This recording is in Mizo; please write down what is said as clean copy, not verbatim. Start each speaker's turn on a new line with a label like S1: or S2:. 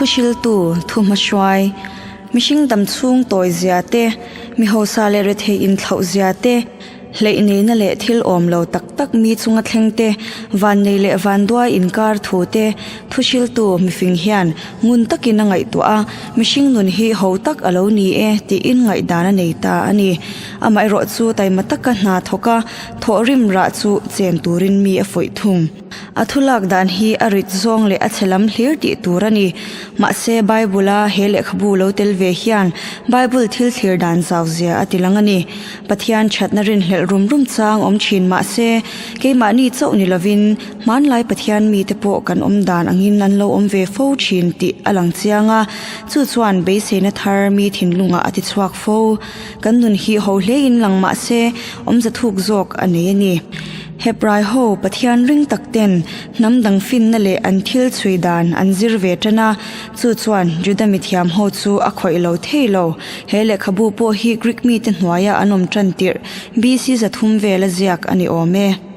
S1: Thuhriltu, thuhmahruai, mihring damchhung tawi zia te, mi hausa leh rethei inthlauh zia te, Hleih neihna leh thil awm lo tak tak mi chunga thleng te, vannei leh vanduai inkar thu te, thuhriltu mifing hian ngun takin a ngaihtuah a, mihring nun hi ho tak a lo ni e tiin ngaihdan a nei ta a ni. Amaherawh chu taima taka hna thawk a, thawhrim rah chu chen turin mi a fuih thung. A thu lak dan hi a rit zawng leh a chhe lam hlir tih tur a ni. Mahse, Bible-a he lehkhabu lo tel ve hian Bible thil thlir dan zau zia a ti lang a ni. Pathian thatna rinhlelh rum rum chang awm thin mahse, keimahni chauh ni lovin hmanlai Pathian mite pawh kan awm dan angin an lo awm ve fo thin tih a lang chiang a, chu chuan beiseina thar mi thinlungah a ti chhuak fo. Kan nun hi ho hlein lang mahse, awmza thuk zawk a nei a ni. Hebrai ho Pathian ring tak ten hnam dang finna leh an thil chhui dan an zir ve tan a, chu chuan Juda mithiam ho chu a khawih lo thei lo. He lehkhabu pawh hi Greek mite hnuaia an awm tan tirh BC 300 vela ziak a ni awm e.